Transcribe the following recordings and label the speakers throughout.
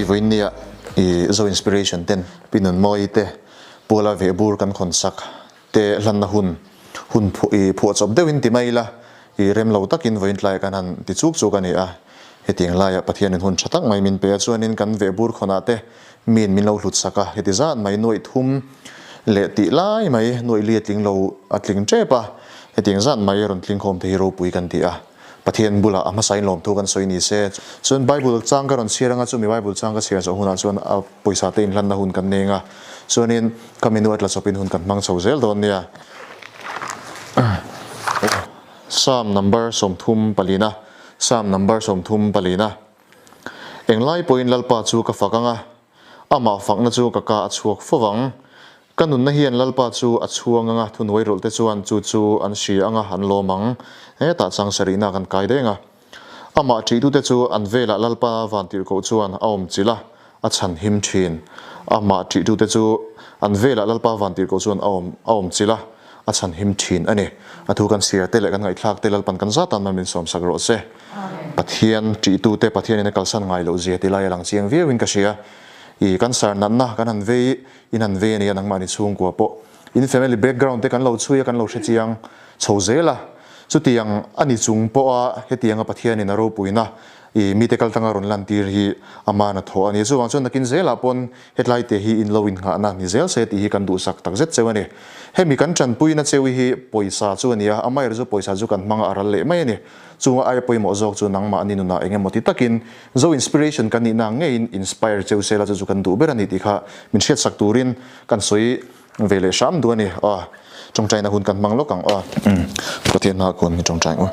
Speaker 1: vawiin nia i Zo Inspiration ten Pi Nunmawii te Puala vehbur kan khawn sak te hlanna hun hun i phuahchawp deuhin ti mai ila i rem lo takin vawiin tlaiah kan han ti chuk chuk a ni a. Hetiang laiah Pathianin hun tha tak mai min pe a, chuanin kan vehbur khawnah te miin min lo hlut sak a, heti zat mai nuaih thum leh tih lai mai nuaih li a tling lo a tling tep a, hetiang zat mai rawn tling khawm te hi ropui kan ti a. Pathian bulah a hmasain lawmthu kan sawi ni se. Chuan Bible chang ka rawn chhiar anga chumi Bible chang ka chhiar zawh hunah chuan a pawisa te inhlanna hun kan neng a, chuanin ka menu a tla chawpin hun kan hmang chho zel dawn nia. Psalm number 34 Psalm number 34. Englai pawhin Lalpa chu ka fak anga, amah fakna chu ka ka a chhuak fo vang. Ka nunna hian Lalpa chu a chhuang anga thunuai rawlh te chuan chu chu an hria anga an lawm ang. Hetah chang sarihna kan kai deng a. Amah ṭihtute chu an velah Lalpa vantirhkoh chuan a awm chilh a, a chhan him ṭhin. Amah ṭihtute chu an velah Lalpa vantirhkoh chuan a awm a awm chilh a, a chhan him ṭhin a ni. A thu kan chhiar te leh kan ngaihthlak te Lalpan kan zat tan man min sawmsak rawh se. Pathian ṭihtute Pathianin a kalsan ngai loh zia ti lai a lang chiang viauin ka hria. I cancer natna kan han vei In han vei a nia nangmahni chhungkua pawh in family background te kan lo chhui a kan lo hre chiang chho zel a, chutiang a ni chung pawha hetianga Pathianin a ropuina i mite kal tanga rawn lantir hi aman a thawh a ni. Chuvang chuan nakin zelah pawn hetlai te hi in lo innghahna ni zel se tih hi kan duhsak takzet cheu a ni. Hemi kan tanpuina cheu hi pawisa chu a ni a, amaherawhchu pawisa chu kan hmanga a ral leh mai a ni. Chunga aia pawimawh zawk chu nangmahni nunah eng emaw ti takin Zo Inspiration kan nihna ang ngeiin inspire cheu sela chu chu kan duh ber a ni tih kha min hriatsak turin kan sawi ve leh hram duh a ni. Aw, tawngtaina hun kan hmang lawk ang aw. Pathian hma kun i tawngtai ang u.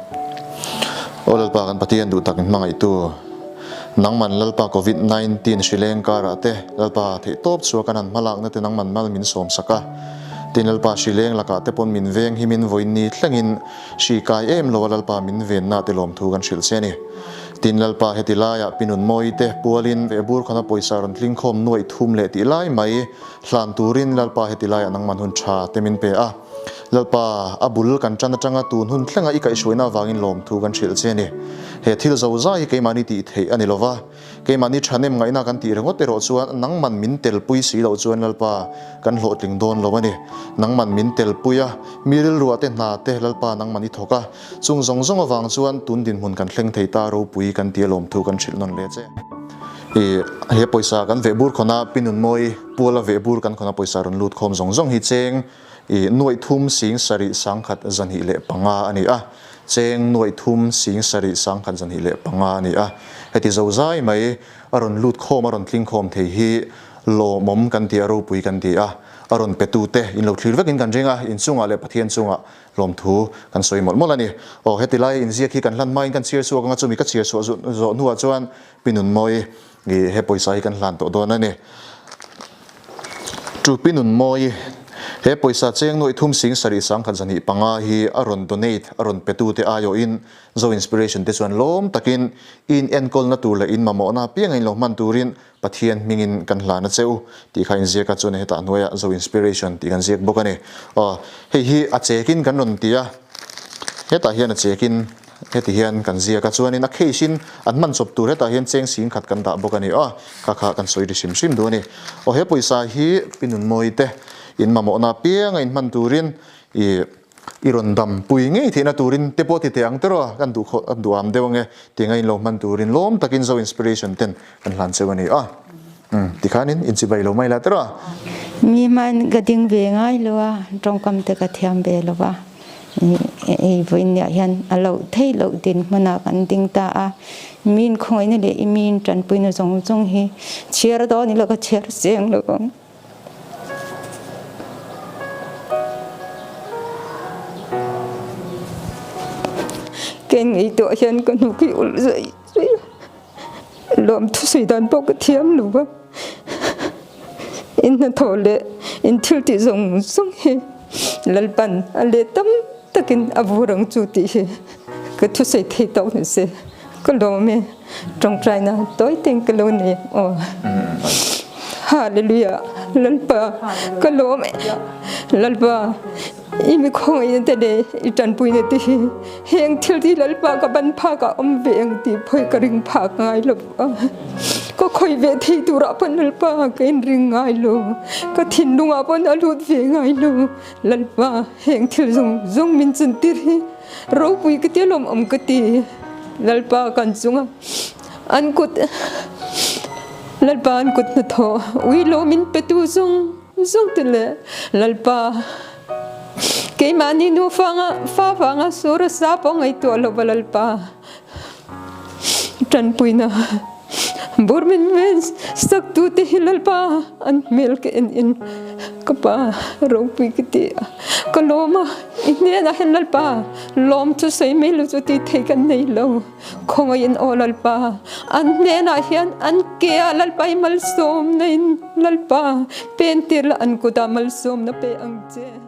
Speaker 1: Aw Lalpa kan Pathian duh tak in hmangaihtu nangman Lalpa Covid 19 hrileng karah te Lalpa theih tawp chhuah kan han hmalakna te nangman mal min sawm sak a. Tin Lalpa hrileng lakah te pawn min veng himin vawiin thlengin Hri kai em lo a Lalpa min venna te lawmthu kan hrilh che a ni. Tin Lalpa heti laiah Pinun Mawi te pualin vehbur khawna pawisa rawn tling khawm nuaih thum leh tih lai mai hlan turin Lalpa heti laiah nangman hun tha te min pe a. Lalpa a bul kan tan atanga tun hun thlenga i kaihhruaina avangin lawmthu kan hrilh che a ni. He thil zo zai hi keimahni tih theih a ni lova. Keimahni thahnem ngaihna kan tih ringawt erawh chuan nangman min telpui si loh chuan Lalpa kan hlawhtling dawn lo a ni. Nangman min telpui a, mi rilruah te hna te Lalpa nangman i thawk a, chung zawng zawng avang chuan tun dinhmun kan thleng thei ta ropui kan ti a lawmthu kan hrilh nawn leh che. I he pawisa kan veh bur khawn a, Pi Nunmawi Puala veh bur kan khawn a pawisa rawn lut khawm zawng zawng hi cheng i nuaih thum sing sarih sangkhat zahnih leh panga a ni a. Cheng nuaih thum sing sarih sangkhat 25 a ni a, heti zo zai mai a rawn lut khawm a rawn tling khawm thei hi lawmawm kan ti a, ropui kan ti a, a rawn pe tu te in lo thlir vekin kan ring a, inchungah leh Pathian chungah lawmthu kan sawi mawlh mawlh a ni. Aw heti lai inziak hi kan hlan hmain kan chhiar chhuak anga chumi ka chhiar chhuah zawh hnuah chuan Pi Nunmawi i he pawisa hi kan hlan tawh dawn a ni. Chu Pi Nunmawi he pawisa cheng nuaih thum sing sarih sangkhat 25 hi a rawn donate, a rawn pe tute aiawhin Zo Inspiration te chuan lawm takin in enkawlna tur leh in mamawhna apianga in lo hman turin Pathian hmingin kan hlan a che u tih kha inziak a, chuan hetah hnuaiah Zo Inspiration tih kan ziak bawk a ni. Aw, hei hi a chekin kan rawn ti a, hetah hian a chekin Heti hian kan ziak a, chuanin a case in an hman chawp tur hetah hian cheng sing khat kan dah bawk a ni aw, kha kha kan sawi ri hrim hrim duh a ni. Aw he pawisa hi Pi Nunmawi te in mamawhna apianga in hman turin i i rawn dam pui ngei theihna turin te pawh ti teh ang teraw kan duh khawh kan duh am deuh ange tinga in lo hman turin lawm takin Zo Inspiration ten kan hlan cheu a ni aw. Umm tikhanin in chibai lo mai la teraw.
Speaker 2: Mi hman ka ding ve ngai lo a, tawngkam te ka thiam ve lo va. Hei vawiin hian a loh theih loh dinhmunah kan ding ta a, min khawngaihna leh i min tanpuina zawng zawng hi chhiar dawn ila ka chhiar chiang lo ang. Kei ngaihtuah hian ka hnuk hi ulh zuai zuai a, lawm thusawi dan pawh ka thiam lo va, in hnathawh leh in thil tih zawng zawng hi Lalpan a leh tam takin a vur ang chu tih hi ka thusawi thei tawk ni se ka lawm e, tawngtaina tawi teng ka lo nei aw. Hallelujah Lalpa ka lawm e, Lalpa i mi khawngaihna te leh i tanpuina te hi heng thil hi Lalpa ka ban phak ah awm ve ang tih phawi ka ring phak ngai lo va. Ka khawih ve thei turah pawn Lalpa ka inring ngai lo, ka thinlungah pawn a lut ve ngai lo. Lalpa heng thil zawng zawng min chuntir hi ropui ka ti alawm awm ka ti. Lalpa kan chunga an kut Lalpa an kut hnathawh ui lo min petu zawng zawng te leh Lalpa keimahni nufa anga fa vanga sur a sa pawh ngaihtuah lova Lalpa Tanpuina Burmin ven saktute hi Lalpa an hmel ka en in ka pa ropui ka ti a, ka lawm a, i hnenah hian Lalpa lawm chu sawi mai lo chu tih thei kan nei lo, khawngaihin aw Lalpa an hnenah hian an ke ah Lalpa i malsawmna in Lalpa pen tir la an kutah malsawmna pe ang che.